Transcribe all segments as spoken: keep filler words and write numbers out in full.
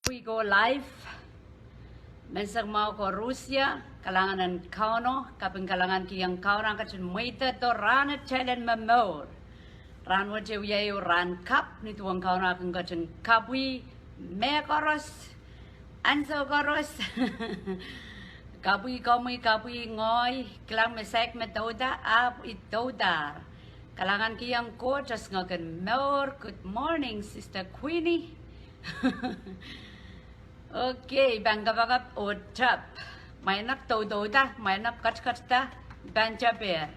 We go live. Menseng mwahu koaros, kalahngan en Kauno, kaping kalahngan kihong Kauno en ketin mweidohdo rahn atail en momour. Rahn wet wia ehu rahn kapw, nin duwen Kauno kin ketin kapwih mehkoaros, ansou koaros. Kapwih komwi, kapwih ngehi, kilang me saik me douda, ahpw I doudahr. Kalahngan kihong Koht, e singek en mour. Good morning, Sister Queenie. Okay, pahn kapakap oh tep. Mwahnakdo, doudouda, mwahnakdo, katkatda, pahn tepier.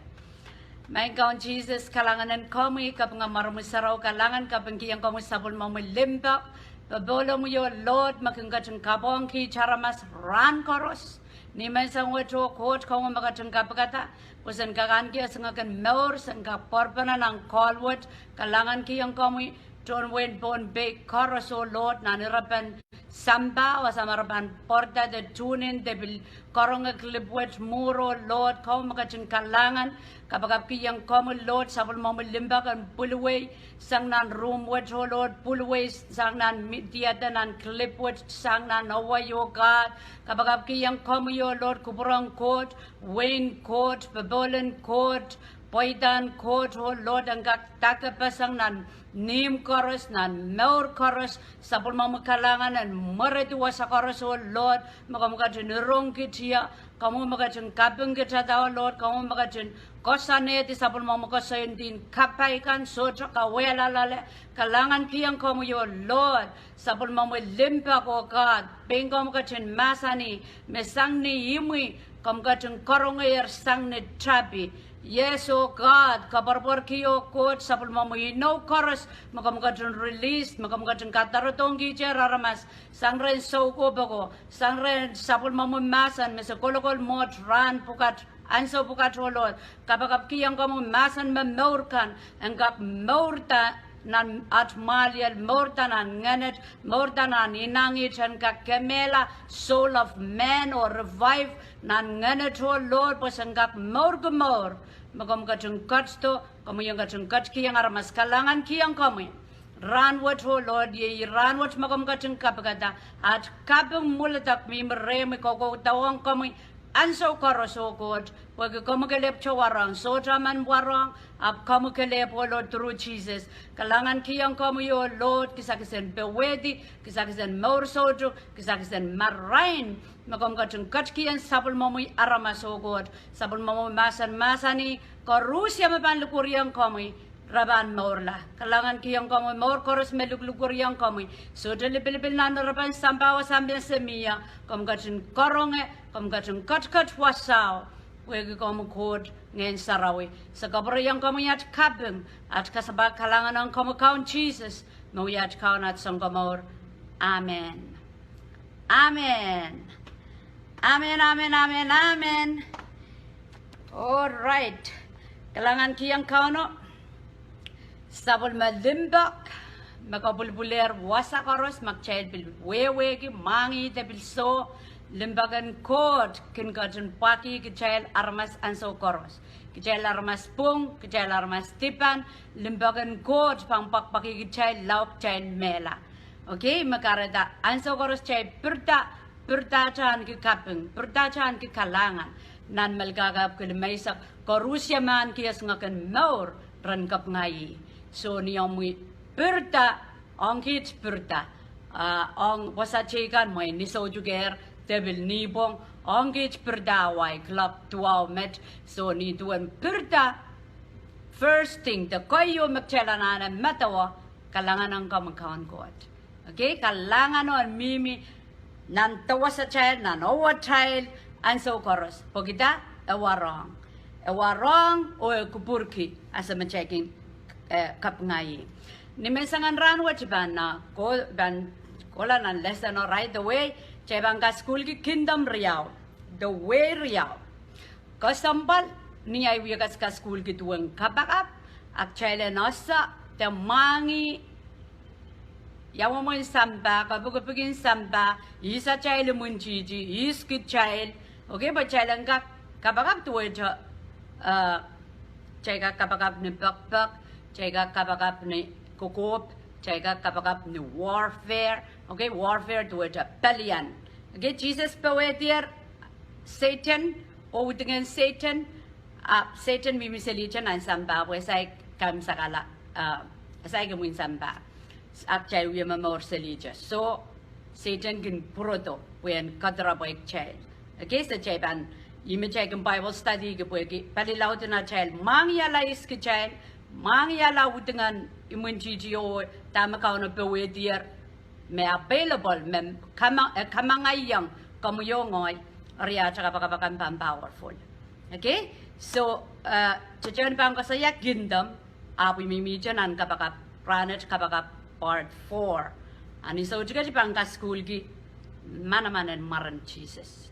Maing Kaun Sises, kalahngan en komwi, kaping mwaromwi sarawi, kalahngan, kaping kihong komwi sapwellimomwi limpoak, popohlomwi oh Lord, me kin ketin kapwongki aramas rahn koaros. Ni menseng wet oh Koht, komwi me ketin kapikada, pwe sen kak ahneki singek en mour, sen kak pwarpene nan kohl wet, kalahngan kihong komwi, tohn wehin Pohnpei koaros oh Lord, nan irepen sampah, wasa me re pahn pwarada de tune in de pil karonge clip wet mwuhr oh Lord, komwi me ketin kalahngan, kapakap kihong komwi Lord, sapwellimomwi limpoak en pwilwei sang nan room wet oh Lord, pwilwei sang nan mi-, diada nan clip wet sang nan awa oh God, kapakap kihong komwi oh Lord, kupwuren Koht, wehin Koht, popohlen Koht, pweidahn Koht oh Lord, en kak dakepeseng nan ihmw koaros, nan mour koaros, sapwellimomwi kalahngan en mweredi wasa koaros oh Lord, me komw ketin rongkihda, komw me ketin kapingkihda oh Lord, komw me ketin koasoanehdi sapwellimomwi koasoi en dihn kapai kan sohte kawehlala loale, kalahngan kihong komwi oh Lord, sapwellimomwi limpoak oh God, pein komw ketin mahsanih, me sang ni imwi, komw ketin karongehr sang ni tapi. Yes oh God, koapworopworki oh Koht, sapwellimomwi inou koaros, me komw ketin release, me komw ketin kadarodohngkihte aramas, sang rehn soukohp oko, sang rehn sapwellimomwi mahsen, me se kolokol mwohd rahn pwukat, ansou pwukat oh Lord, kapakap kihong komwi mahsen me mour kan, en kak mourda nan at mwahliel, mourda nan ngenet, mourda nan inangih, en kak kemehla soul of man oh revive nan ngenet oh Lord, pwe sen kak mourki mour, me komw ketin ketido, komwi en ketin ketikihong aramas, kalahngan kihong komwi. Rahn wet oh Lord, iei rahn wet me komw ketin kapikada, at kaping mwuledek mihmi rehmwi, kokoudawehng komwi ansou koaros oh Koht, pwehki komwi kelehpw te warohng, sohte emen warohng, ahpw komwi kelehpw oh Lord through Jesus. Kalahngan kihong komwi oh Lord, kisakis en powehdi, kisakis en mour soutuk, kisakis en marain, me komw ketin ketikihong sapwellimomwi aramas oh Koht, sapwellimomwi mahsen mahsanih, koaros me pahn likwerihong komwi, re pahn mourla. Kalahngan kihong komwi mour koaros me likilikweriong komwi, sohte lipilipil nan irepen sampah wasa me se mie, komw ketin karonge, komw ketin ketiket wasao, pwehki komw Koht Ngehn Sarawi. Se kapwureiong komwi at kaping, at kasapahl, kalahngan ong komwi Kaun Sises, me wia at Kaun, at Sounkomour. Amen. Amen. Amen, amen, amen, amen. All right. Kalahngan kihong Kauno. Sapwellime limpoak me kapwilipwilehr wasa koaros, ma kitail pil wehwehki, mwahngih de pil soh, limpoak en Koht kin ketin pwakih kitail aramas ansou koaros. Kitail aramas pwung, kitail aramas dipan, limpoak en Koht pahn pwakpwakih kitail lao kitail mehla. Okay, me kahrehda ansou koaros kitail pirida, pirida atail ahneki kaping, pirida atail ahneki kalahngan, nan Melkahka epwiki limeisek, koaros me ahneki esingek en mour, ren kapinga ih. So ni omwi pirida, ong kiht pirida, ah, ong wasa teikan mwein ni soutukehr, de pil nipwong, ong kiht pirida awa kilok duwau met, so ni duwen pirida, first thing, de keieu me kitail anahne medewe, kalahngan ong komwi Kaun Koht. Okay, kalahngan en mihmi nan dewesatail, nan ewetail, ansou koaros. Pwehki dah? E warohng. E warohng oh e kupwurki, ese me kitail kin, eh, kapinga ih. Ni menseng en rahn wet I pahn, ah, ko-, pahn kohla nan lesson, oh right away, kitail pahn kasukuhlki kingdom riau, de wehi riau. Kesempwal, ni ahi wia kas-, kasukuhlki duwen kapakap, a kitail en ese, de mwahngih, ia mwomwen sampah, kapikipik en sampah, ihs atail imwintihti, ihs kitail. Okay, pwe kitail en kak kapakap duwehte, eh, kitail kak kapakap ni pekpek, kitail kak kapakap ni kokohp, kitail kak kapakap ni warfare, Okay, warfare duwehte pelian. Okay, Sises powehdier Sehdan, oh udingen Sehdan, ahpw Sehdan mihmi selihte nan sampah pwe e saik kaimwisekala, uh, e saik imwin sampah. Ahpw kitail wie momour selihte. So, Sehdan kin pwurodo pwe en kadarapwe kitail. Okay, so kitail pahn, ihme kitail kin Bible study ki pwehki pali laud en atail mwahngiala ihs kitail, mwahngiala udingen imwintihti oh dahme Kauno powehdier, me available, me kama-, eh, kamangaiong komwi oh ngehi, riatail kapakap akan pahn powerful. Okay? So, uh, kitail pahn koasoia kingdom, ahpw I mihmihte nan kapakap, rahnwet kapakap part four. Ahpw ni soutik kitail pahn kasukuhlki manaman en mwaren Sises.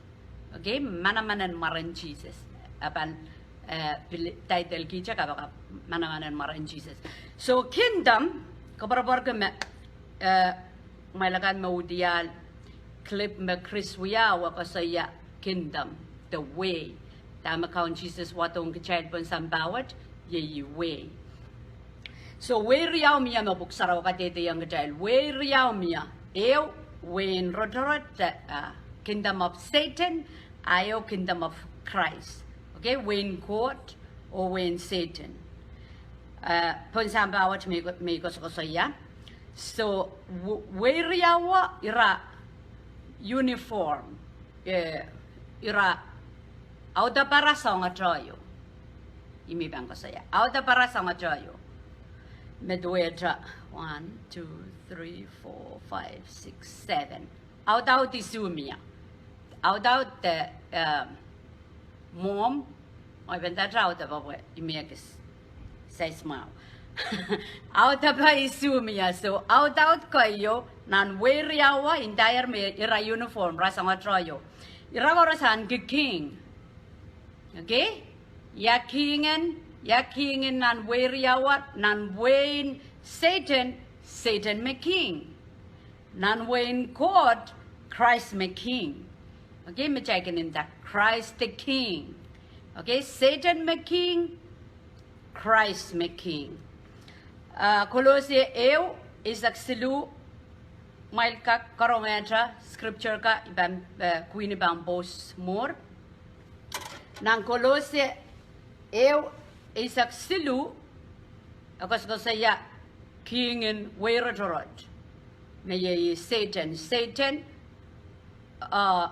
Okay, manaman en mwaren Sises. E pahn, eh, pil-, title kitail kapakap, manaman en mwaren Sises. So, kingdom, koapworopworki me, eh, mwailakan me udial clip me Chris wiawi koasoia kingdom, the way. Dahme Kaun Sises wadohng kitail pohn sampah wet, iei way. So, wehi riau mie me Pwuhk Sarawi kadehdehiong kitail. Wehi riau mie. Ehu wehin rotorot, uh, kingdom of Satan, a ehu kingdom of Christ. Okay, wehin Koht oh wehin Satan. Uh, pohn sampah wet me, me koasokoasoia. So, w-, wehi riau ira uniform. Eh, ira audapara soangoatohio. I mih pahn koasoia audapara soangoatohio. Me duwehte one, two, three, four, five, six, seven. Audaud isuh mie. Audaud de, eh, mwohmw, oh I pahn dahte audepe pwe I mie kis size mwahu. Audepe isuh mie, so audaud keieu nan wehi riau, entire me ira uniform, ira soangoatohio. Ira koaros ahneki king. Okay? Ia king en, ia king en nan wehi riau, nan wehin Sehdan, Sehdan me king. Nan wehin Koht, Christ me king. Okay, me kitail kin nda Christ the King. Okay, Sehdan me king, Christ me king. Uh, Kolosse ehu, eisek siluh, kumwail kak karongehte scripture ka I pahn, uh, Queen I pahn post mwuhr. Nan Kolosse ehu, eisek siluh, e koasokoasoia king en wehi rotorot. Me iei Sehdan. Sehdan, uh,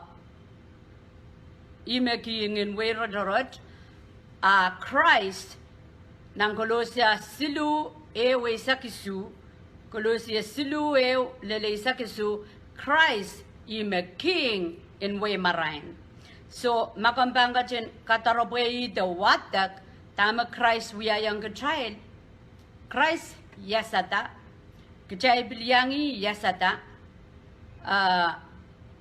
ih me king en wehi rotorot, a Christ, nan Kolosse siluh ehu eisek isuh, Kolosse siluh ehu lel eisek isuh, Christ ih me king en wehi marain. So, ma komw pahn ketin kadaropwe ih de wadek, dahme Christ wiahiong kitail, Christ iasada, kitail pil iang ih iasada, uh,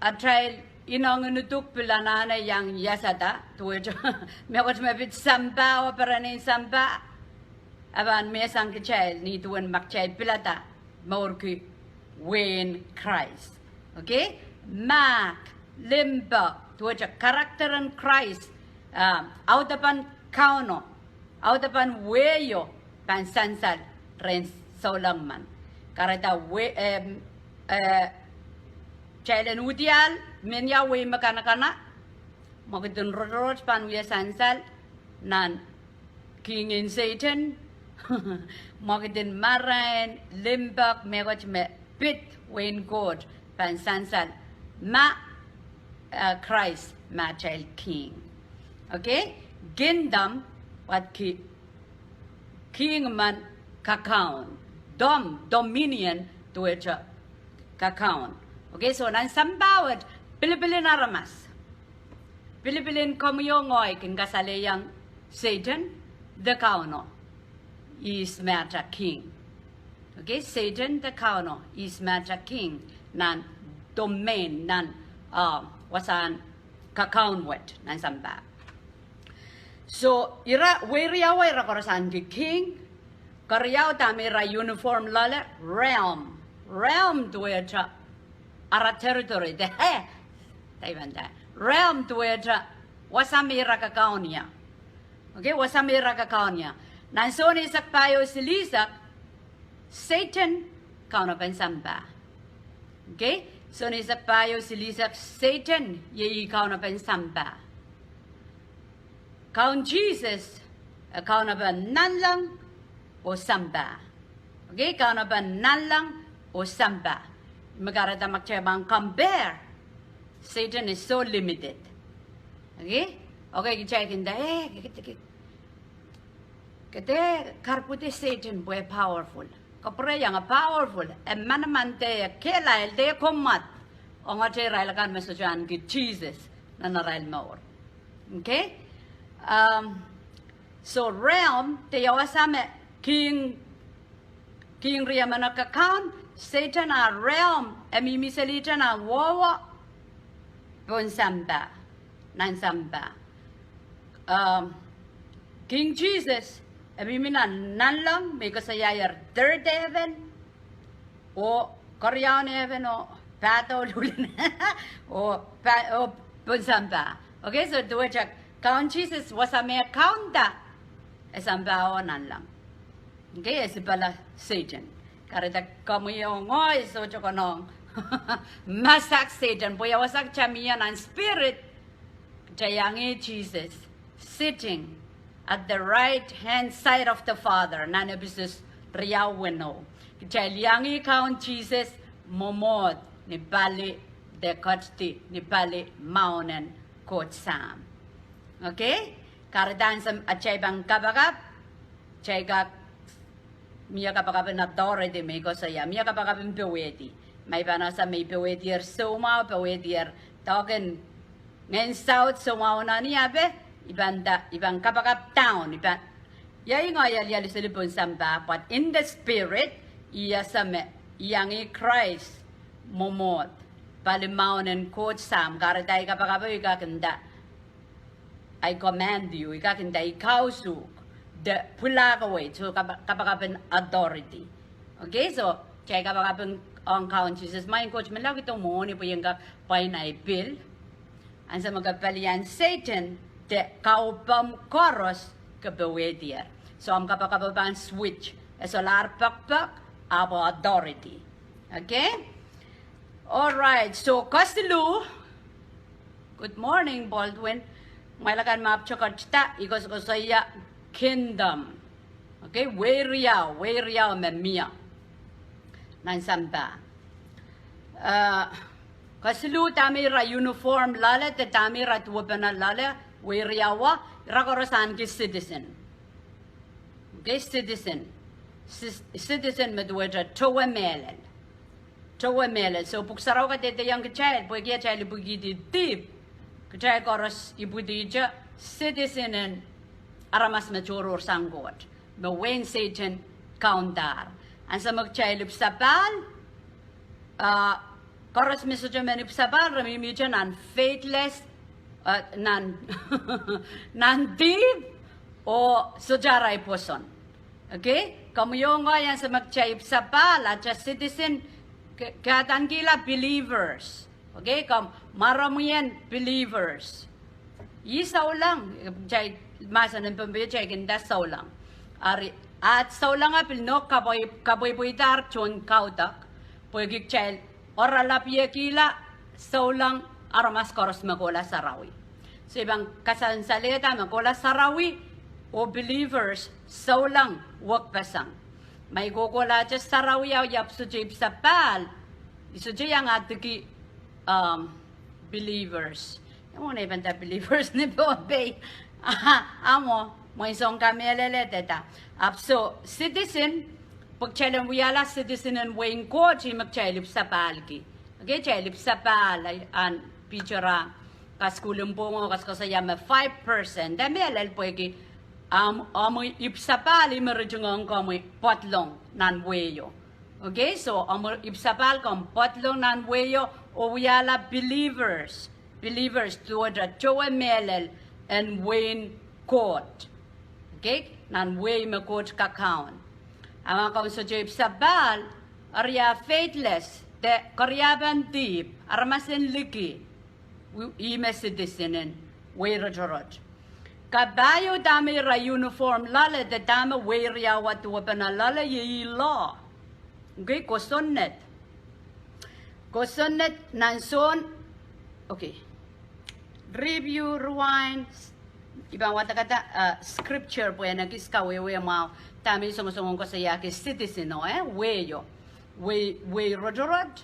atail ineng en uduk pil anahne iang iasada, duwehte mehkot me pid sampah oh perenin sampah, e pahn mehsang kitail ni duwen ma kitail pilada mourki wehin Christ. Okay? Mahk, limpoak, duwehte character en Christ, uh, audepen Kauno, audepen wehio pahn sansal rehn souleng men. Kahrehda we-, em, eh, kitail en udial, mehnia wehi me kanakana, mwekid en rotorot pahn wia sansal nan king en Sehdan, mwekid en marain, limpoak, mehkot me pid wehin Koht pahn sansal ma, uh, Christ ma atail king. Okay? Kingdom, wadki king men kakaun. Dom, dominion, duwehte kakaun. Okay, so nan sampah wet, pilipil en aramas, pilipil en komwi oh ngehi kin kasalehiong Sehdan de Kauno, ihs me atail king. Okay, Sehdan de Kauno, ihs me atail king, nan domain, nan, uh, wasahn kakaun wet nan sampah. So, ira, wehi riau ira koaros ahneki king, keriau dahme ira uniform loale, realm. Realm duwehte ara territory, de, eh, daiwanda. Realm duwehte wasa me ira kakaun ie. Okay, wasa me ira kakaun ie. Nan Sohn eisek pahieu silihsek, Sehdan kaunopen sampah. Okay? So ni sek pahieu silihsek, Sehdan iei kaunopen sampah. Kaun Sises, eh, kaunopen nanleng oh sampah. Okay, kaunopen nanleng oh sampah. Me kahrehda ma kitail pahn compare, Sehdan is so limited. Okay? Okay, kitail kin nda, eh, ke, ke, ke, ke dehr kahrpwuhdi Sehdan pwe e powerful. Kapwurehiong e powerful, e manaman de, e kehlail de, e kommwad. Ong irail akan me sohte ahneki Sises nan arail mour. Okay? Um, so realm, de ia wasa me king, king riemen kakaun, Sehdan ah realm, e mihmi selihte nan wehwe pohn sampah, nan sampah. Um, King Sises, e mihmi nan nanleng, me koasoiaier third heaven, oh keriaun heaven, oh pahtou luhlen, oh pa-, oh pohn sampah. Okay, so duwehte Kaun Sises, wasa me e kaunda, e sampah oh nanleng. Okay, e sipala Sehdan. Kahrehda komwi oh ngehi sohte konehng masak Sehdan, pwe ia wasa kitail mie nan spirit, kitail iang Sises sitting at the right hand side of the Father, nan Episos riau weneu. Kitail iang Kaun Sises mwomwohd ni pali de ketidi, ni pali maun en Koht Sahm. Okay? Kahrehda ansou me atail pahn kapakap, kitail kak mie kapakap en authority me I koasoia, mie kapakap en powehdi. Ma I pahn ese me I powehdier soumwahu, powehdier doadoahk en ngehn saut, soumwahu nan ih, ape, I pahn nda, I pahn kapakap down, I pahn, ia, I ngehi alialu seli pohn sampah, but in the spirit, I ese me I iang Krais mwomwohd pali maun en Koht Sahm. Kahrehda I kapakap, I kak nda, I command you, I kak nda I kausuhk, de pwilahkawei, so kap-, kapakap en authority. Okay, so kitail kapakap ong Kaun Sises, Maing Koht, melahr kihdo mwohni pwe I en kak pwain ahi pil. Ansou me ke palian Sehdan de kaupomw koaros ke powehdier. So ahmw kapakap pahn switch, e solahr pekpek, ahpw authority. Okay? All right, so kesiluh, good morning, Baldwin. Mwail akan me ahpw toketda, I koasokoasoia kingdom. Okay, wehi riau, wehi riau me mie nan sampah. Eh, kesiluh, dahme ira uniform loale, de dahme ira duwepene loale, wehi riau, ira koaros ahneki citizen. Okay, citizen. Cis-, citizen me duwehte towe mehlel. Towe mehlel. So Pwuhk Sarawi kadehdehiong kitail, pwehki atail ipwikihdi dihp, kitail koaros ipwidihte citizen en aramas me tohrohrsang Koht, me wehin Sehdan kaundahr. Ansou me kitail ipwsapahl, ah, koaros me sohte men ipwsapahl, re mihmihte nan faithless, ah, nan, nan dihp, oh sohte arail pwoson. Okay? Komwi oh ngehi ansou me kitail ipwsapahl, atail citizen, ke-, kadankihla believers. Okay, komw mwaromwi en believers. Ih souleng, kitail mahsen en Pohnpei kitail kin nda souleng. Eri, at souleng e pil nohk kapwei-, kapweipweidahr tohn kaudok, pwehki kitail oaralapiekihla souleng aramas koaros me kohla sarawi. So I pahn kasansalehda me kohla sarawi oh believers, souleng wekpeseng. Ma I kohkohlahte sarawi oh I ahpw sohte ipwsapahl, I sohte iang ahdiki, um, believers. Ia mwomwen I pahn nda believers ni Pohnpei? Amwo, mwein soang kamehlele dehde. Ahpw so citizen, pwe kitail en wiahla citizen en wehin Koht, ih me kitail ipwsapahlki. Okay, kitail ipwsapahl, ahn Piter ah kasukuhl en pwong o koasokoasoia me five percent. De mehlel pwehki, um, omw ipwsapahl ih me ritingohng komwi pedolong nan wehio. Okay, so omw ipwsapahl komw pedolong nan wehio oh wiahla believers. Believers duwehte towe mehlel en wehin Koht. Okay, nan wehi me Koht kakaun. A ma komw sohte ipwsapahl, eri a faithless, de keriapen dihp, aramas en liki, wi-, ih me citizen en wehi rotorot. Kapahieu dahme ira uniform loale, de dahme wehi riau duwepene loale, iei law. Okay, kosonned. Kosonned nan Sohn, okay. Review, rewind. I pahn wadekada, uh, scripture pwe en ekis kawehwe mwahu. Dahme songosong koasoiahki citizen o, eh, wehio. Wehi, wehi rotorot,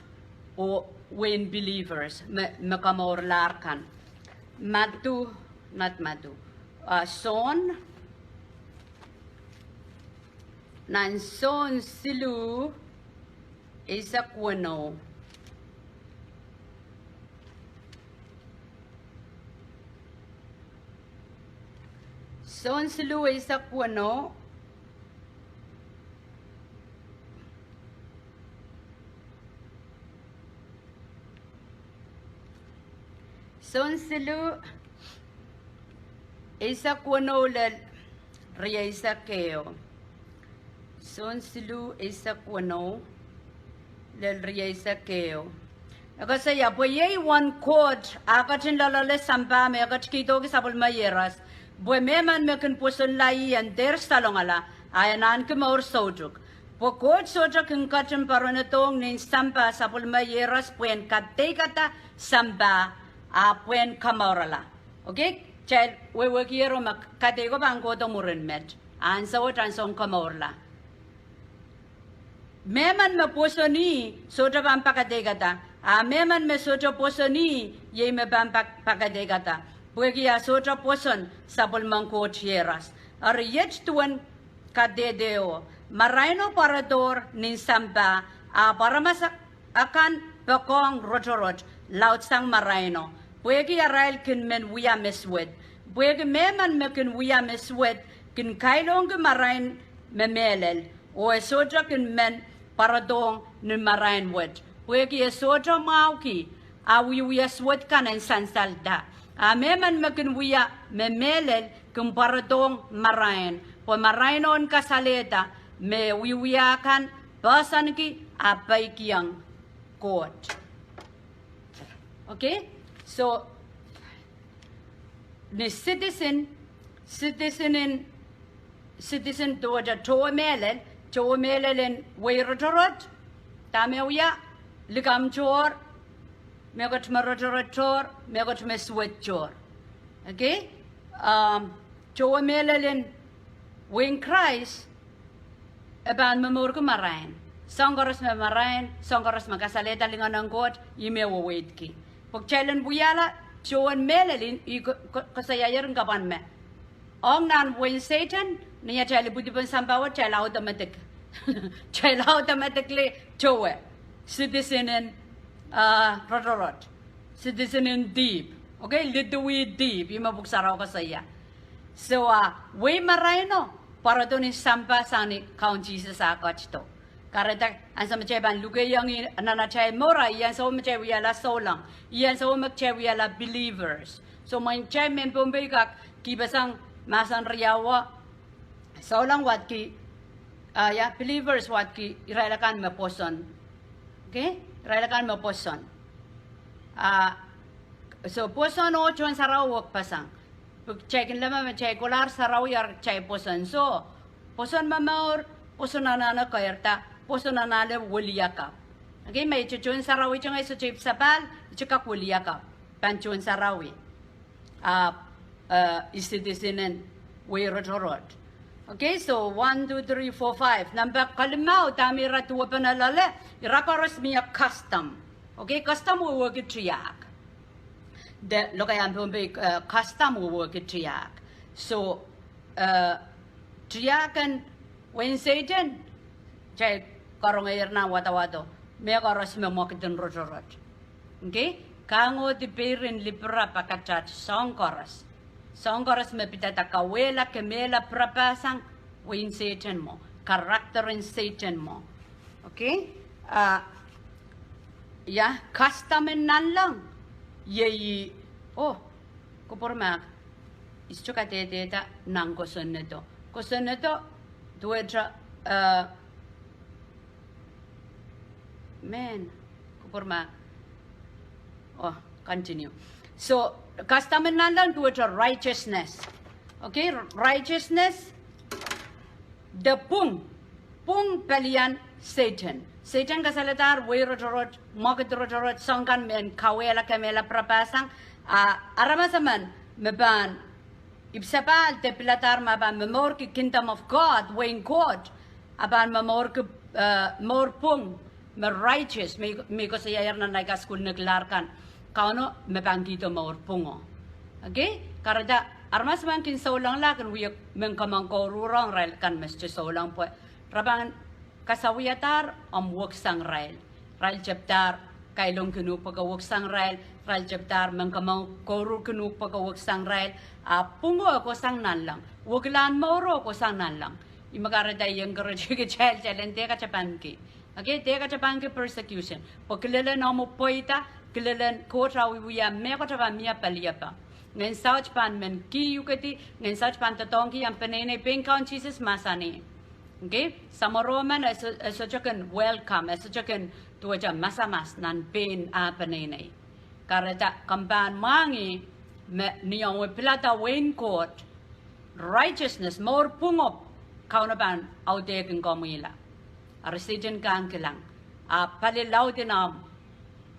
oh wehin believers, me, me komourlahr kan. Madiu, not Madiu. Uh, Sohn, nan Sohn siluh, eisek weneu. Sohn siluh eisek weneu. Sohn siluh eisek weneu lel rieisek ehu. Sohn siluh eisek weneu lel rieisek ehu. E koasoia, pwe iei uwen Koht, a ketin loaloale sampah me e ketikihdohki sapwellime iehros, pwe mehmen me kin pwosonla ih en dehr salongala, a en ahneki mour soutuk. Pwe Koht sohte kin ketin poaronedohng nin sampah sapwellime iehros pwehn kadeikada sampah, a pwehn komourala. Okay, kitail wehwehkiero me kadeiko pahn kohdo mwurin met. Ansou wet ansou en komourla. Mehmen me pwoson ih sohte pahn pakadeikada. A mehmen me sohte pwoson ih, iei me pahn pak-, pakadeikada. Pwehki a sohte pwoson sapwellimen Koht iehros. Eri iet duwen kadehdeho. Maraino pwarodohr nin sampah, a pwaramasak akan poakohng rotorot laudsang maraino, pwehki arail kin men wia me suwed. Pwehki mehmen me kin wia me suwed kin kailongki marain me mehlel, oh e sohte kin men pwarodohng ni marain wet, pwehki e sohte mwahuki, a wiewia suwed kan en sansalda. A mehmen me kin wia me mehlel kin pwarodohng marain, pwe maraino en kasalehda me wiewia kan poahsoanki a peikiong Koht. Okay? So, ni citizen, citizen en, citizen duwehte towe mehlel, towe mehlel en wehi rotorot, dahme wia, likamw tohr, mehkot me rotorot tohr, mehkot me suwed tohr. Okay? Um, towe mehlel en wehin Krais, e pahn momourki marain. Soahng koaros me marain, soahng koaros me kasalehda lingan en Koht, ih me weweidki. Pwe kitail en wiahla towen mehlel en, ih ko-, ko-, koasoiaier en kapwan me. Ong nan wehin Sehdan, ni atail ipwidipwen sampah wet, atail automatic. Atail automatically towe. Citizen en, uh, rotorot. Citizen en dihp. Okay, liduwi dihp, ih me Pwuhk Sarawi koasoia. So, uh, wehi maraino pwarodo nin sampah sang ni Kaun Sises a ketido. Kahrehda, ansou me kitail pahn lukehiong ih nan atail mour, ih ansou me kitail wiahla souleng. Ih ansou me kitail wiahla believers. So, mwein kitail mehn Pohnpei kak kihpeseng mahsen riau, souleng wadki, ah, ia, believers wadki, irail akan me pwoson. Okay? Irail akan me pwoson. Ah, so pwoson oh tohn sarawi wekpeseng. Pwe kitail kin leme me kitail kolahr sarawi eri kitail pwoson. So, pwoson momour, pwoson anahne keirda, pwoson anahne wiliakapw. Okay, ma ihte tohn sarawi, ihte ngehi sohte ipwsapahl, ihte kak wiliakapw. Pahn tohn sarawi. Ah, eh, ih citizen en wehi rotorot. Okay, so one, two, three, four, five. Nahmpe kalimau, dahme ira duwepene loale, ira koaros mie custom. Okay, custom wehwehki tiahk. De, lokaia en Pohnpei, eh, custom wehwehki tiahk. So, eh, tiahk en wehin Sehdan, kitail karongehr nan wadawado, mehkoaros me mwekid en rotorot. Okay? Kahngohdi peirin lipira pakatat soahng koaros. Soahng koaros me pidada kauwehla, kemehla, pirapahsang, wehin Sehdan mwo. Character en Sehdan mwo. Okay? Ah, ia, custom en nanleng. Iei, oh, kupwur mahk. I sohte kadehdehda nan kosonnedo. Kosonnedo, duwehte, eh, mehn, kupwur mahk. Oh, continue. So, custom en nanleng duwehte righteousness. Okay, righteousness, de pwung, pwung palien Sehdan. Sehdan kasalehdahr wehi rotorot, mwekid rotorot, soahng kan me en kauwehla, kemehla, pirapasang, a aramas emen me pahn ipwsapahl de piladahr ma pahn momourki kingdom of God, wehin Koht, a pahn momourki, eh, mour pwung, me righteous, me, me koasoiaier nan ahi kasukuhl nekilahr kan, Kauno me pahn kihdo mour pwungo. Okay? Kahrehda, aramas me kin soulengla kin wia mehn kamwenge kouruhr ong irail kan me sohte souleng pwe re pahn kasawiadahr omw weksang irail. Irail tepdahr kailongkin uhk pwe ke weksang irail, irail tepdahr mehn kamwenge kouruhrkin uhk pwe ke weksang irail, a pwungo e kohsang nanleng. Wekilahr mouro e kohsang nanleng. Ih me kahrehda I encourage kitail, kitail en dehr katapanki. Okay, dehr katapanki persecution. Pwe kilelen omw pweida, kilelen Koht a wiewia mehkot a pahn mie peliepe. Ngehn saut pahn men kihukedi, ngehn saut pahn doadoahngki omw peneinei, pein Kaun Sises mahsanih. Okay, samworo men e soh-, e sohte kin welcome, e sohte kin duwehte masamas nan pein ah peneinei. Kahrehda komw pahn mwahngih me ni omw pilada wehin Koht, righteousness, mour pwungo, Kauno pahn audehkin komwihla. Eri Sehdan kang kilang, a pali laud en omw,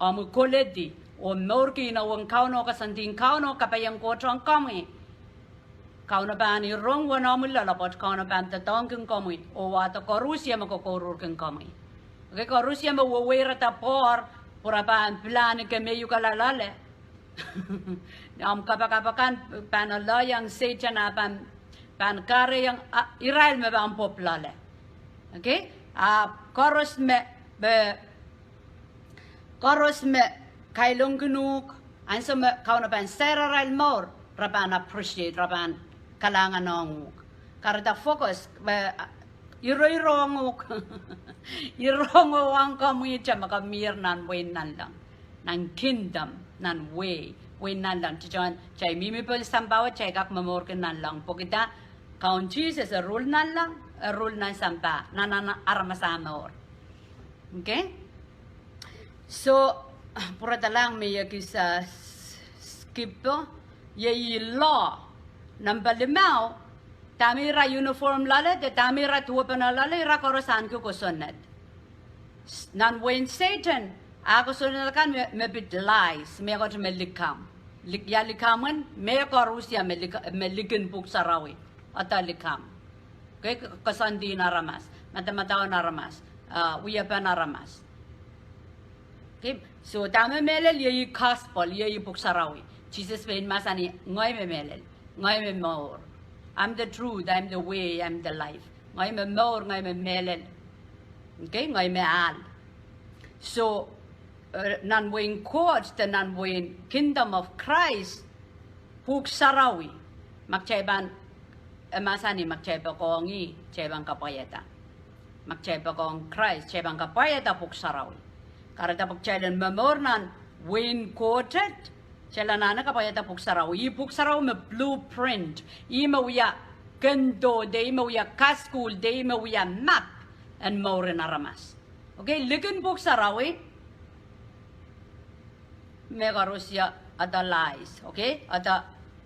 omw koledi, oh mourki inowen Kauno, koasoandi en Kauno, kapaiong Koht ong komwi. Kauno pahn irong uwen omwi loalopwoat, Kauno pahn doadoahngkin komwi, oh wahdo koarusie me ke kouruhrkin komwi. Okay, koarusie me weweirada pwoahr, pwe re pahn pilahn kemehukala loale. Omw kapakap akan pahn alehiong Sehdan a pahn, pahn kahrehiong, a, irail me pahn pwopw loale. Okay? A koaros me, me koaros me kailongkin uhk, ansou me Kauno pahn sair arail mour, re pahn appreciate, re pahn kalahngan ong uhk. Kahrehda focus, me, iroirohng uhk. Irohng uhk ong komwihte me komw mier nan wehin nanleng. Nan kingdom, nan wehi, wehin nanleng. Kitail, kitail mihmi pohn sampah wet, kitail kak momourki nanleng. Pwehki dah? Kaun Sises e rule nanleng, e rule nan sampah, nan, nan aramas ah mour. Okay? So, pwuradalahng me I kis, uh, skip, iei law. Number limau, dahme ira uniform loale, de dahme ira duwepene loale, ira koaros ahneki kosonned. Nan wehin Sehdan, ah kosonned akan me, me pid lies, mehkot me likamw. Lik-, ia likamw en, mehkoaros ia me lik-, me likin Pwuhk Sarawi. Ede likamw. Okay, k-, koasoandi en aramas, madamadau en aramas, uh, wiepen aramas. Okay, so dahme mehlel iei gospel, iei Pwuhk Sarawi. Sises pein mahsanih, ngehi me mehlel, ngehi me mour. I'm the truth, I'm the way, I'm the life. Ngehi me mour, ngehi me mehlel. Okay, ngehi me ahl. So, uh, nan wehin Koht, de nan wehin kingdom of Christ, Pwuhk Sarawi, ma kitail pahn, e mahsanih ma kitail poakohng ih, kitail pahn kapwaiada. Ma kitail poakohng Krais, kitail pahn kapwaiada Pwuhk Sarawi. Kahrehda pwe kitail en momour nan wehin Koht et, kitail anahne kapwaiada Pwuhk Sarawi. Ih Pwuhk Sarawi me blueprint, ih me wia kendo, de ih me wia kasukuhl, de ih me wia map en mour en aramas. Okay, likin Pwuhk Sarawi, mehkoaros ia, ede lies, okay? Ede,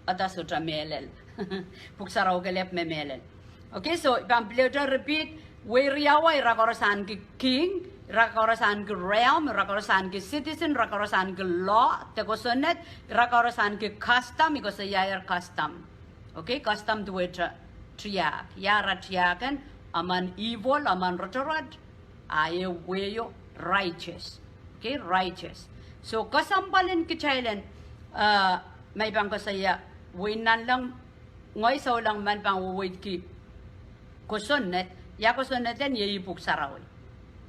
ede sohte mehlel. Pwuhk Sarawi kelehpw me mehlel. Okay, so I pahn pil repeat, wehi riau ira koaros ahneki king, ira koaros ahneki realm, ira koaros ahneki citizen, ira koaros ahneki law, de kosonned, ira koaros ahneki custom, I koasoiaier custom. Okay, custom duwehte tiahk. Ia ara tiahk en, emen evil, emen rotorot, a e wehio righteous. Okay, righteous. So, kesempwal en kitail en, uh, ma I pahn koasoia, wehin nanleng, ngehi souleng men pahn weweidki kosonned, ia kosonned en, iei Pwuhk Sarawi.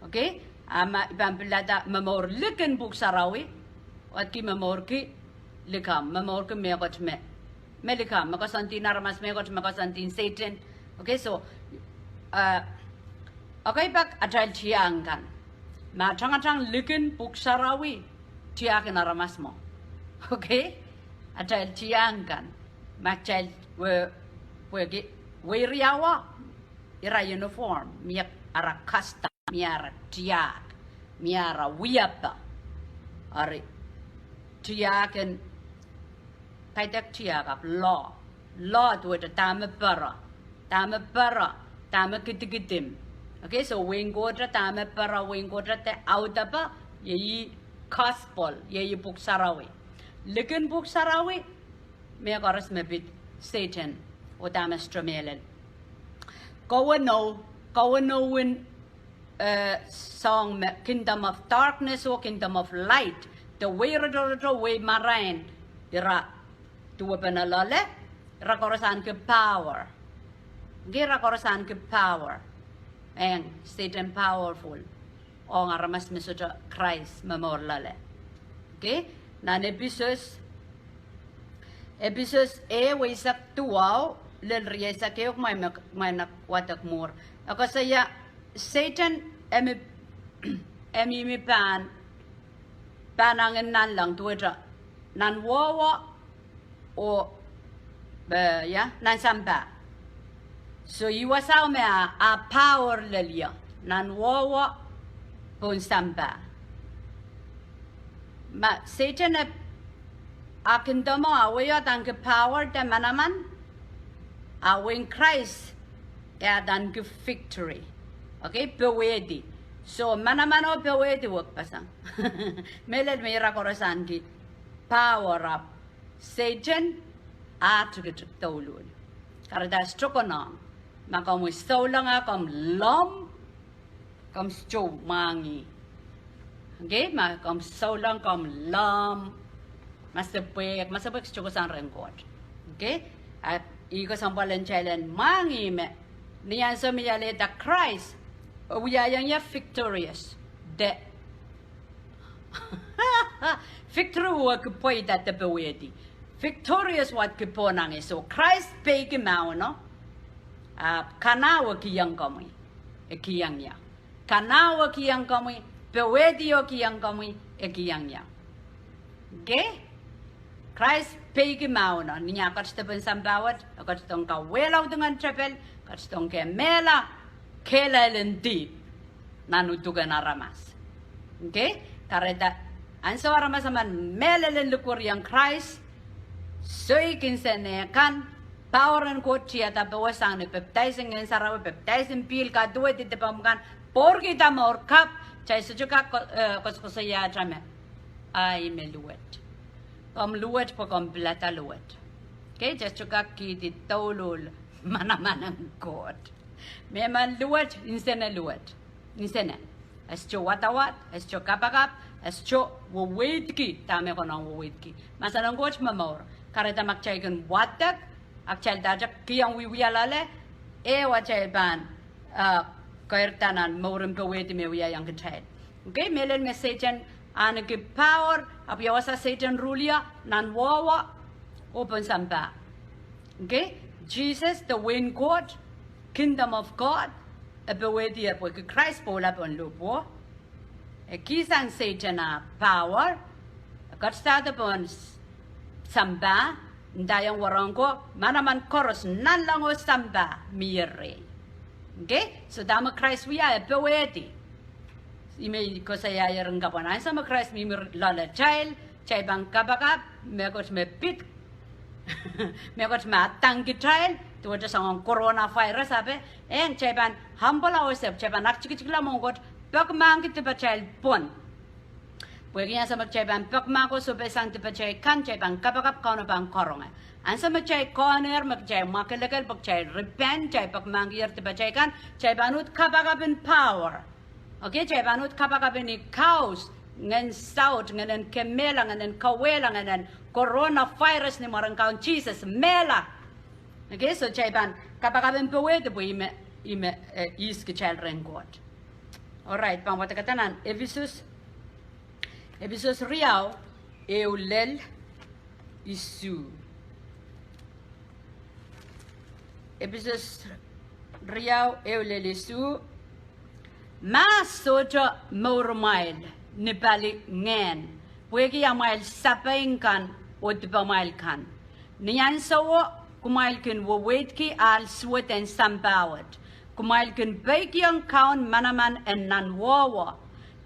Okay? A ma I pahn pilada momour likin Pwuhk Sarawi, wadki momourki likamw, momourki mehkot me, me likamw, me koasoandi en aramas, mehkot me koasoandi en Sehdan. Okay, so, uh, okay, pak atail tiahk kan. Ma tangatang likin Pwuhk Sarawi, tiahk en aramas mwo. Okay? Atail tiahk kan. Ma atail we, pwehki, wehi riau, ira uniform, mie ara custom, mie ara tiahk, mie ara wiepe. Eri, tiahk en, kaidehk tiahk ahpw law. Law duwehte dahme pere, dahme pere, dahme kidikidim. Okay, so wehin Koht, dahme pere wehin Koht de audepe, iei gospel, iei Pwuhk Sarawi. Likin Pwuhk Sarawi, mehkoaros me pid Sehdan, oh dahme sohte mehlel. Kauno, kauno en, eh, soahng me kingdom of darkness oh kingdom of light. De wehi rotorot oh wehi marain, ira duwepene loale, ira koaros ahneki power. Okay, ira koaros ahneki power. Eng, Sehdan powerful ong aramas me sohte Krais momour loale. Okay, nan Episos, Episos ehu, weisek duwau lel rieisek ehu, kumwail me, kumwail nek wadek mwuhr. E koasoia, Sehdan e mih, e mihmi pahn, pahn angin nanleng duwehte nan wowo oh, eh, ia, nan sampah. So ih wasao me a, a power lel ie, nan wowo pohn sampah. Ma Sehdan e, a kingdomo, a wehio, adaneki power de manaman, a wehin Krais e adaneki victory. Okay, powehdi. So manaman oh powehdi wekpeseng. Mehlel me ira koaros ahneki power ahpw Sehdan a tikitik douluhl. Kahrehda e sohte konehng. Ma komwi souleng a komw lomw, komw sohte mwahngih. Okay, ma komw souleng komw lomw, masepwehk, masepwehk sohte kohsang rehn Koht. Okay, a ih kesempwal en kitail en mwahngih me ni ansou me I alehda Krais, e wiahiong ie victorious de victory wehwehki pweida de powehdi. Victorious wadki pohnangi. So Krais peiki mahweno, ahpw kanao e kihong komwi, e kihong ie. Kanao e kihong komwi, powehdi e kihong komwi, e kihong ie. Okay? Krais peiki mahweno, ni a ketido pohn sampah wet, e ketidohng kawehla udingen tepel, ketidohng kemehla kehlail en dihp nan uduken aramas. Okay? Kahrehda ansou aramas emen mehlel en likwerihong Krais, soai kin sene kan, power en Koht tiada powe sang ni pepdaisin Ngehn Sarawi, pepdaisin pihl, kaduwehdi dipomw kan, pwourkihda mour kapw, kitail sohte kak ko-, eh, koasokoasoiahte me, ah, ih me luwet. Komw luwet pwe komw pilada luwet. Okay, kitail sohte kak kihdi douluhl manaman en Koht. Mehmen luwet, nsene luwet. Nsene. E sohte wadawad, e sohte kapakap, e sohte weweidki dahme konehng weweidki. Mahsen en Koht momour. Kahrehda ma kitail kin wadek, a kitail dahte kihong wiewia loale, e wa kitail pahn, ah, keirda nan mouren powehdi me wiahiong kitail. Okay, mehlel me Sehdan ahneki power, ahpw ia wasa Sehdan rule ie, nan wowo oh pohn sampah. Okay, Jesus, the wehin Koht, kingdom of God, e powehdier pwehki Krais pwoula pohn lohpwuo. E kihsang Sehdan ah power, e ketidahdo pohn s-, sampah, ndaiong wahnpoaron ko, manaman koaros nanleng oh sampah mie rehi. Okay, so dahme Krais wia, e powehdi. Ih me I koasoiaier en kapwan, ansou me Krais mihmi loaletail, kitail pahn kapakap mehkot me pid, mehkot me adangkitail, duwehte soangen coronavirus ape, eng kitail pahn humble ourselves, kitail pahn aktikitikla mwohn Koht, pekimahkki dipatail pwon. Pwehki ansou me kitail pahn pekimahk oh sohpeisang dipatail kan, kitail pahn kapakap, Kauno pahn karonge. Ansou me kitail kohnehr, me kitail mwakelekel, pwe kitail repent, kitail pekimahkier dipatail kan, kitail pahn uhd kapakap en power. Okay, kitail pahn uhd kapakap en kaus, ngehn saut, ngehnen kemehla, ngehnen kawehla, ngehnen coronavirus, ni mwaren Kaun Sises, mehla. Okay, so kitail pahn kapakap en powehdi pwe ih me, ih me, eh, ihs kitail rehn Koht. Alright, pahn wadekada nan Episos, Episos riau, ehu lel isuh. Episos riau, ehu lel isuh. Ma sohte mourumwail ni pali ngehn, pwehki amwail sapeik kan oh dipamwail kan. Ni ahnsowo kumwail kin weweidki ahl suwed en sampah wet. Kumwail kin peikiong Kaun manaman en nan wowo.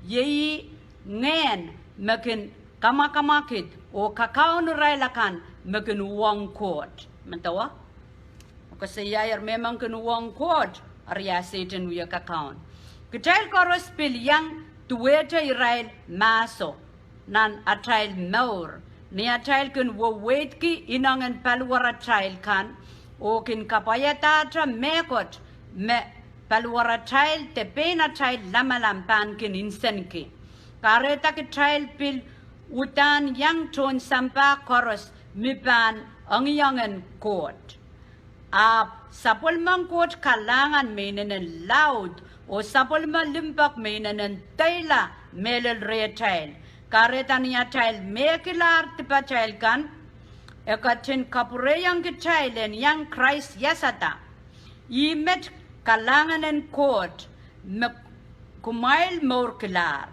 Iei ngehn me kin kamwakamwakid oh kakaun irail akan me kin uhwong Koht. Medewe? Koasoiaier me men kin uhwong Koht, eri a Sehdan wie kakaun. Kitail koaros pil iang duwehte irail mahso nan atail mour ni atail kin weweidki inengen paliwaratail kan oh kin kapwaiadahte mehkot me paliwaratail de pein atail lamalam pahn kin nsenki. Kahrehda kitail pil uhdahn iang tohn sampah koaros me pahn engiengen Koht. Ahpw sapwellimen Koht kalahngan me inenen laud, oh sapwellime limpoak me inenen deila mehlel rehtail. Kahrehda ni atail mehkilahr dipatail kan, e ketin kapwurehiong kitail en iang Krais iasada. Ih met kalahngan en Koht me kumwail mourkilahr.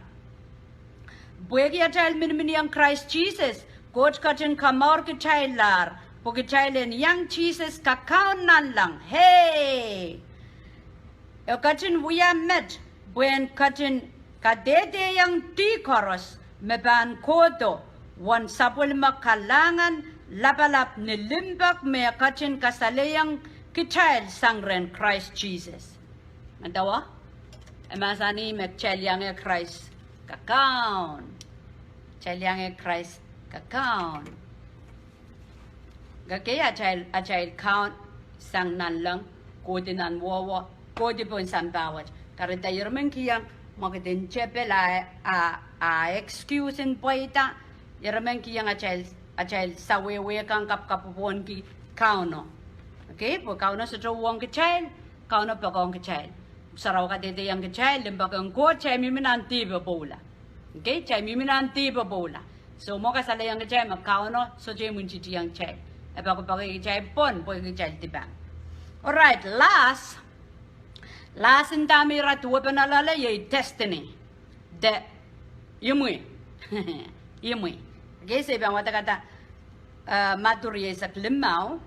Pwehki atail miniminiong Krais Sises, Koht ketin kamour kitail lahr, pwe kitail en iang Sises kakaun nanleng. Hei! E ketin wia met, pwe en ketin kadehdehong dih koaros me pahn kohdo uwen sapwellime kalahngan lapalap ni limpoak me e ketin kasalehiong kitail sang rehn Krais Sises. Medewe, e mahsanih me kitail iang Krais kakaun. Kitail iang Krais kakaun. Kei atail, atail kaun sang nanleng, kohdi nan wowo, kohdi pohn sampah wet. Kahrehda irail men kihong mwekid en tepel a, a, a excuse en pweida, irail men kihong atail, atail sawehwe kan kapwkapwopwohnki Kauno. Okay, pwe Kauno sohte uhwong kitail, Kauno poakohng kitail. Sarawi kadehdehiong kitail, limpoak en Koht, kitail mihmi nan dihp pwoula. Okay, kitail mihmi nan dihp pwoula. So, mwo kasalehiong kitail me Kauno sohte imwintihtihong kitail. E poakopoake kitail pwon, pwehki kitail dipan. Alright, last. Last, nda me ira duwepen loale iei destiny. De imwi. Imwi. Okay, se pahn wadek ada, eh, Madiu rieisek limau.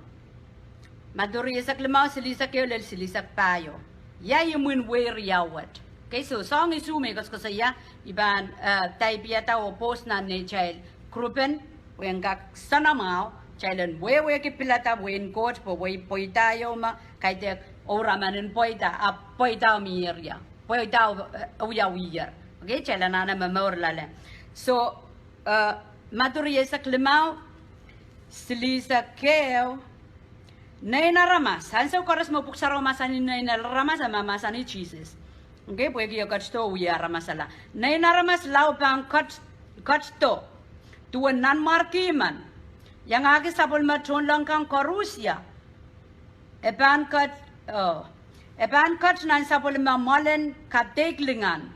Madiu rieisek limau, silihsek ehu lel silihsek pahieu. Ia imwin wehi riau wet. Okay, so soahng isuh me I koasokoasoia, I pahn, eh, taipiada oh post nan neitail grupen, pwe en kak soanamwahu, kitail en wehwehki pilada wehin Koht, pwe wehi pweida ieu me kaidehk ouraman en pweida, ahpw pweida mihier ia. Pweida, eh, wiawiher. Okay, kitail anahne momour loale. So, eh, Madiu rieisek limau, silihsek ehu, nein aramas, ansou koaros me Pwuhk Sarawi mahsanih nein aramas, e mahmahsanih Sises. Okay, pwehki e ketido wia aramas ala. Nein aramas lao pahn ket-, ketido duwen nanmwarki men, iangahki sapwellime tohnleng kan koarusie. E pahn ket-, oh, e pahn ket nan sapwellime mwoalen kadeik lingan,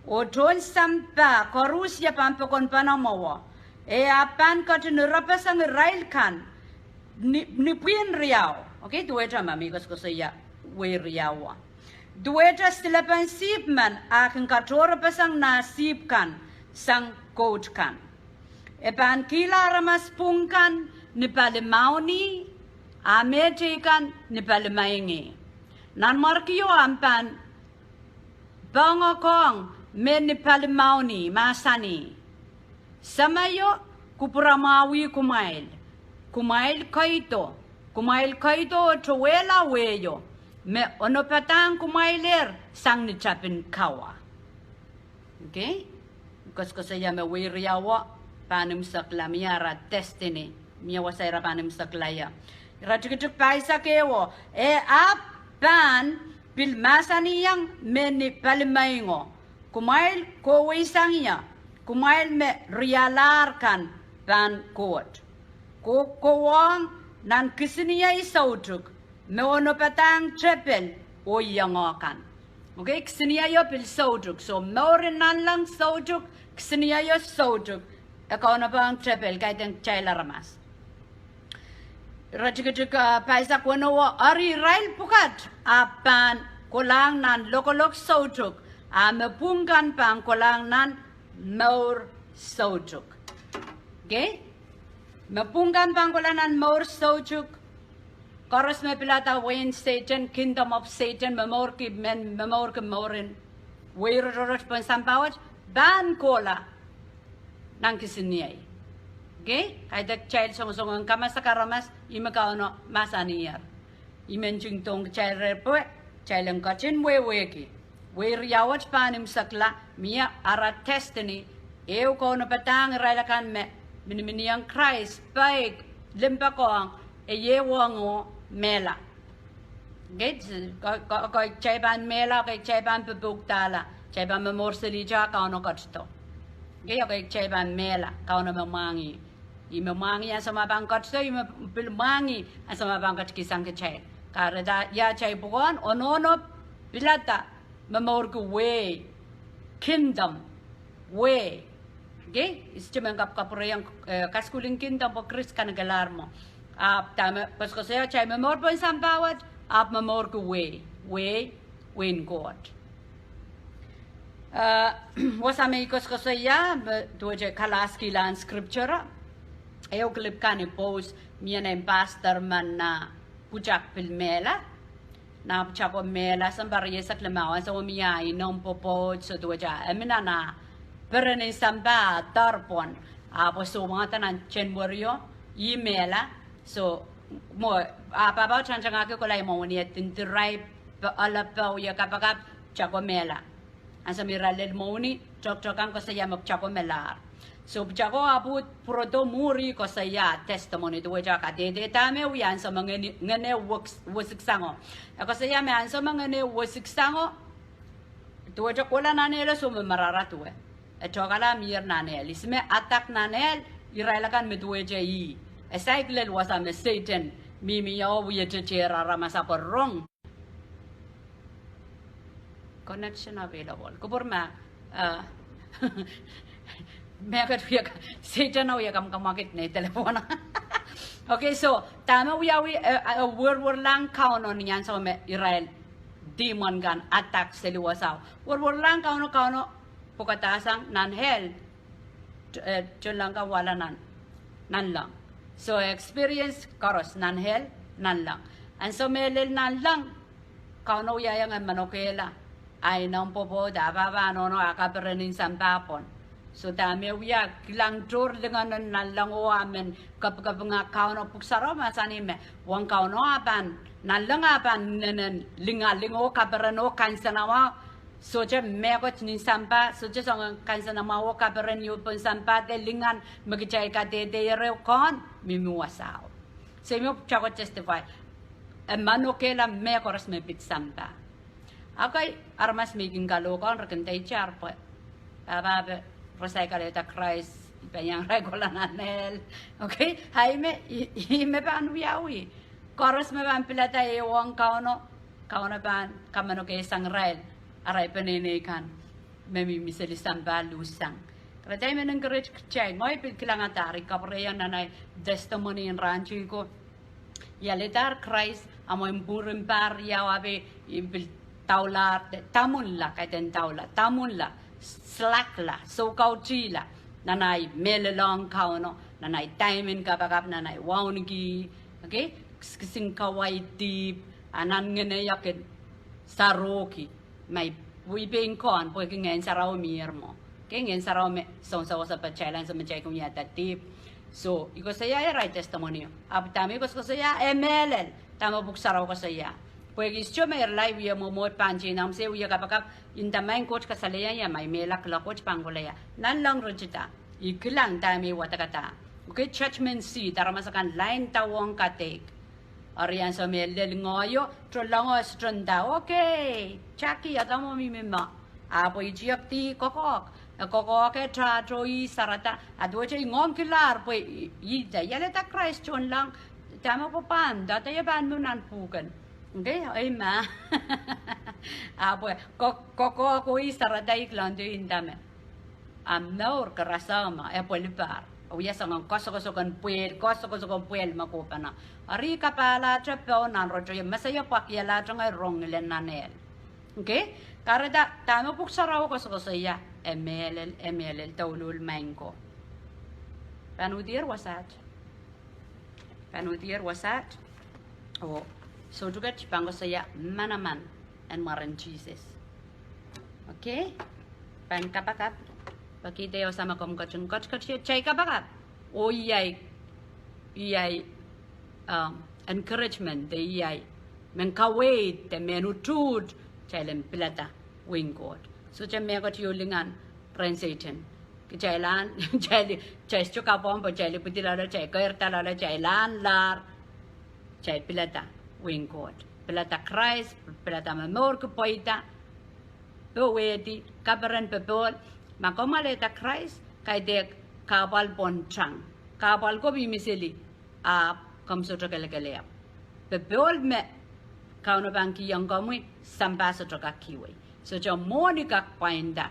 oh tohn sampah koarusie pahn pokon pene mwowe. E ahpw pahn ketin irepeseng irail kan ni, ni pwihn riau. Okay, duwehte ma mi koasokoasoia wehi riau. Duwehte silepen sihpw men, a kin katohrepeseng nah sihpw kan sang kout kan. E pahn kihla aramas pwung kan ni pali mauni, a mehteikan ni pali mwaingi. Nanmwarkio ahpw pahn poahngokohng me ni pali mauni, mahsanih: Semeio, kupwuramwahwih kumwail. Kumwail keido, kumwail keido oh towehla wehio me onopadahng kumwailehr sang ni tapin kawa. Okay? Koasokoasoia me wehi riau pahn imwisekla, mie ara destiny, mie wasa ira pahn imwisekla ie. Ira tikitik pahisek ehu, e ahpw pahn pil mahsanihong me ni pali mwaingo: Kumwail kohweisang ie, kumwail me rialahr kan pahn Koht. Kohkohwong nan kisiniei soutuk, me onopadahng tepel oh iengo kan. Okay, kisinei o pil soutuk. So, mour en nanleng soutuk, kisinei o soutuk, e kaunopohng tepel, kaidehn kitail aramas. Ire tikitik, ah, pahisek weneu, eri irail pwukat ahpw pahn kolahng nan lokolok soutuk, a me pwung kan pahn kolahng nan mour soutuk. Okay? Me pwung kan pahn kolahng nan mour soutuk. Koaros me pilada wehin Sehdan, kingdom of Satan, momourki men, momourki mour en wehi rotorot pohn sampah wet, pahn kohla nan kisiniei. Okay? Kaidehk kitail songosong en kamasak aramas, ih me Kauno mahsaniher. I men ntingdohng kitail reh pwe kitail en ketin wehwehki Wehi riau wet pahn imwisekla, mie ara destiny, ehu kaunopada irail akan me miniminiong Krais, peik, limpoakohng, e iei wehwehng mehla. Okei, ke, ke, ke, kitail pahn mehla, ke, kitail pahn pepukdahla, kitail pahn momour seli te Kauno ketido. Okei, ke, kitail pahn mehla, Kauno me mwahngih. Ih me mwahngih ansou me pahn ketido, ih me pil mwahngih ansou me pahn ketikihsang kitail. Kahrehda ia kitail pwukoahn, oh nohno pilada momourki wehi, kingdom, wehi. Okei, ihs te men kapkapwurehiong, eh, kasukuhli en kingdom pwe Krais kanekelahr mwo. Ahpw dahme koasokoasoia, kitail momour pohn sampah wet, ahpw momourki wehi, wehi, wehin Koht. Eh, wasa me I koasokoasoia, me duwehte kalaskihla en scripture, ehu clip kan I post, mie nein pastor men nan pwutak pil mehla. Nan pwutak ko mehla, sounpar rieisek limau, ansou me mie inou pwopwoud, so duwehte, e mi nan ah perenen sampah doar pwon, ahpw e sohte mwahngih nan January o, ih mehla, so, mwo, ah, pahpao tangtangahki kohla ih mwohni e din dirail, pe, ale pe, wie kapakap, pwutak ko mehla. Ansou me irail lel mwohni, tohtohkan koasoia me pwutak ko melahr. So pwutak ko ahpw pwurodo mwuri koasoia testimony duwehte kadehde dahme wia ansou me ngehn, ngehn ehu wes, wesiksang o. E koasoia me ansou me ngehn ehu wesiksang o, duwehte kohla nan ehl, so me marara duwe. E tohkala mier nan ehl. Ihs me attack nan ehl, irail akan me duwehte ih. E saik lel wasa me Sehdan mihmi ie oh wie tehtehr aramas ahpw rong. Connection available. Kupwur ma, eh, mehkot wie ka, Sehdan wie kamwakamwakid nei telephone. Okei, so, dahme wiawi, eh, eh, werwerlahng Kauno ni ansou me irail demon kan attack seli wasao. Werwerlahng Kauno, Kauno pwukadahsang nan ehl, t-, eh, tohnleng kan wala nan, nanleng. So experience koaros nan ehl, nanleng. Ansou me lel nanleng, Kauno wiahiong e manokehla. Ah inou pwopwoud, ah pahpa, ah nohno, ah kaperenin sampah pwon. So dahme wia kilang tohr lingenen nanleng o ah men kapikapinga Kauno. Pwuhk Sarawi mahsanih me, uwen Kauno ah pahn, nanleng ah pahn inenen lingaling o kaperen o kansenamwahu. Sohte mehkot nin sampah, sohte soangen kansenamwahu o kaperen ieu pohn sampah de lingan me kitail kadehde ire kan mihmi wasao. So ih me pwutak ko testify. E manokehla mehkoaros me pid sampah. Okei, aramas me I kin kalohk ong re kin deitar pwe, pahpa, pwe re saik alehda Krais, I pahn iang irail kohla nan ehl. Okei, ah ih me, ih, ih me pahn wiawi. Koaros me pahn pilada ehu ong Kauno, Kauno pahn kamanokehsang irail, arail peneinei kan me mihmi seli sampah luhssang. Kahrehda I men encourage kitail, ngehi pil kilangada, I kapwurehiong nan ahi testimony en rahn tiko. I aledahr Krais, ahmw mwurin pahr riau ape I pil daulahr, damwunla, kaidehn daula, damwunla, slackla, soukautihla nan ahi mehlelohng Kauno, nan ahi time en kapakap, nan ahi wauneki, okei, kisin kawaih dihp, ah nan ngehnehiong kin sarohki ma I pein kohn pwehki Ngehn Sarawi mier mwo. Okei, Ngehn Sarawi me sounsawas pahtail ansou me kitail kin wiahda dihp. So I koasoia irail testimony o. Ahpw dahme I koasokoasoia, e mehlel dahme Pwuhk Sarawi koasoia. Pwehki sohte me irail wie mwomwohd pahn tehnamwse wie kapakap, nda maing Koht kasalehiong ie ma I mehla, kilang Koht pahn kohla ie. Nanleng ritida. I kilang dahme I wadekada. Okei, judgment seat, aramas akan lainda ong kadeik. Eri ansou me lel ngoahi o, tohnleng o e sohte nda, okei, Jackie, ada mwo mihmi mwo. Ahpw I tiekdi kokohk, e kokohke tahto ih sarada, ah duwehte I ngoangkilahr pwe I, I nda, I alehda Krais tohnleng, dahme pwupwand, dah dehr pahn mih nan pwuhken. Okei, ei ma. Ahpw e ko, kokohk oh ih sarada I kilangdi nda me, ah mour karasehng me e pwelipahr. E wia soangen koasokoasoken pwehl, koasokoasoken pwehl me kohpene. Eri I kapahlahte poh nan rotoie, meseie pwakialahr ngehi rong ngilen nan ehl. Okei? Kahrehda dahme Pwuhk Sarawi koasokoasoia, e mehlel, e mehlel douluhl maing ko. Pahn udier wasaht. Pahn udier wasaht. Oh soutuket pahn koasoia manaman en mwaren Sises. Okei? Pahn kapakap. Pwehki de wasa me komw ketin ketiket ie, kitail kapakap. Oh iei, iei, um, encouragement de iei mehn kaweid de mehn utuht kitail en pilada. wehin Koht. Sohte mehkot ieu lingan rehn Sehdan. Kitail ahn, kitail, kitail sohte kapwomw pwe kitail ipwidi loale, kitail keirda loale, kitail ahnlahr, kitail pilada wehin Koht. Pilada Krais, pilada momourki pweida, powehdi, kaperen popohl. Ma komw alehda Krais, kaidehk kahpwal pwon tang. Kahpwal ko mihmi seli, ahpw komw sohte kelekelehr. Popohl me Kauno pahn kihong komwi, sampah sohte kak kihwei. Sohte mwohni kak pwainda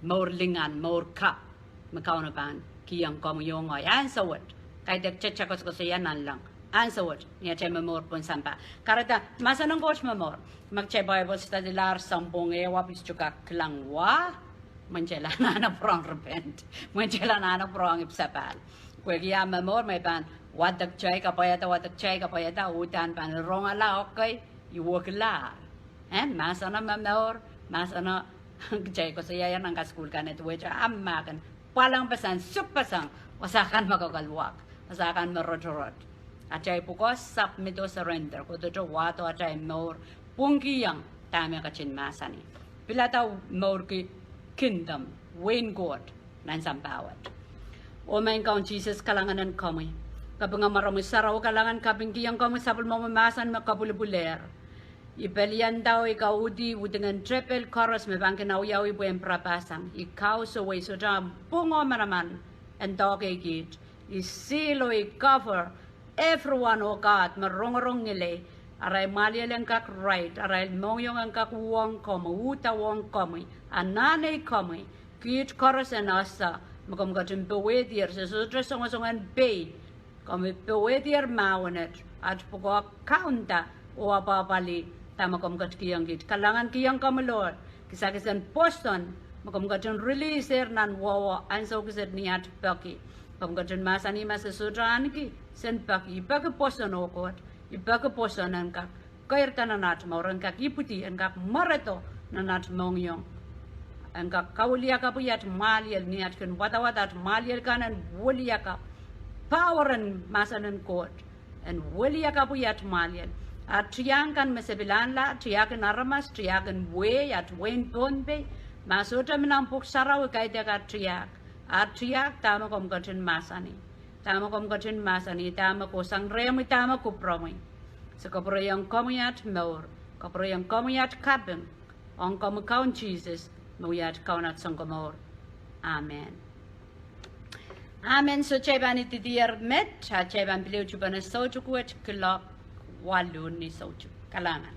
mour lingan, mour kapw me Kauno pahn kihong komwi oh ngehi ansou wet. Kaidehk kitail koasokoasoia nanleng ansou wet ni atail momour pohn sampah. Kahrehda mahsen en Koht momour. Ma kitail Bible study-lahr sounpwong ehu ahpw sohte kak kilang wa, mwein kitail anahne pwurehng repent. Mwein kitail anahne pwurehng ipwsapahl. Pwehki ah momour me pahn wadek kitail kapwaiada, wadek kitail kapwaiada, uhdahn pahn rongala, okay, I wekilahr. Eh, mahsen en momour, mahsen en, kitail koasoiaier nan kasukuhl kan, e duwehte ahmw mahk en pwalangpeseng, sukpeseng wasa kan me kokolwak, wasa kan me rotorot. Atail pwukoah submit oh surrender, kohdohte wahdo atail mour, pwungkihong dahme e ketin mahsanih. Pilada mourki kingdom, wehin Koht, nan sampah wet. Oh Maing Kaun Sises, kalahngan en komwi. Kaping en mwaromwi sarawi, kalahngan, kapingkihong komwi sapwellimomwi mahsen me kopwulipwilehr. I pelianda oh I kauhdi widingen tepel koaros me pahn kin awiawi pwehn pirapahsang. I kausewei sohte ahmw pwung oh manaman en doakeikit. I seal oh I cover everyone, oh God, me rongorong ngilen, arail mwahliel en kak right, arail mohngiong en kak uhwong komwi, uhdawohng komwi, anahne komwi, kiht koaros en ese me komw ketin powehdier, se sohte songosong en pei, komwi powehdier mahwen et, at pwukoah kaunda oh apwahpwalih dahme komw ketikihong kiht. Kalahngan kihong komwi Lord, kisakis en pwoson me komw ketin releaseer nan wawa ansou kiset ni at peki. Komw ketin mahsanih ma se sohte ahneki, sen peki. I peki pwoson, oh Koht, I peki pwoson en kak keirda nan at mour, en kak ipwidi, en kak mweredo nan at mohngiong, en kak kawiliakapwi at mwahliel ni at kin wadawad, at mwahliel kan en wiliakapw. Power en mahsen en Koht en wiliakapwi at mwahliel. At tiahk kan me se pil anahne, tiahk en aramas, tiahk en wehi, at wehin Pohnpei, ma sohte mi nan pwuhk sarawi, kaidehk at tiahk. At tiahk dahme komw ketin mahsanih. Dahme komw ketin mahsanih, dahme kohsang rehmwi, dahme kupwuromwi. Se kapwurehiong komwi at mour, kapwurehiong komwi at kaping, ong komwi Kaun Sises, me wia at Kaun, at Sounkomour. Amen. Amen. So kitail pahn idihdier met, a kitail pahn pil ehutipene soutik wet, kilok waluh ni soutik. Kalahngan.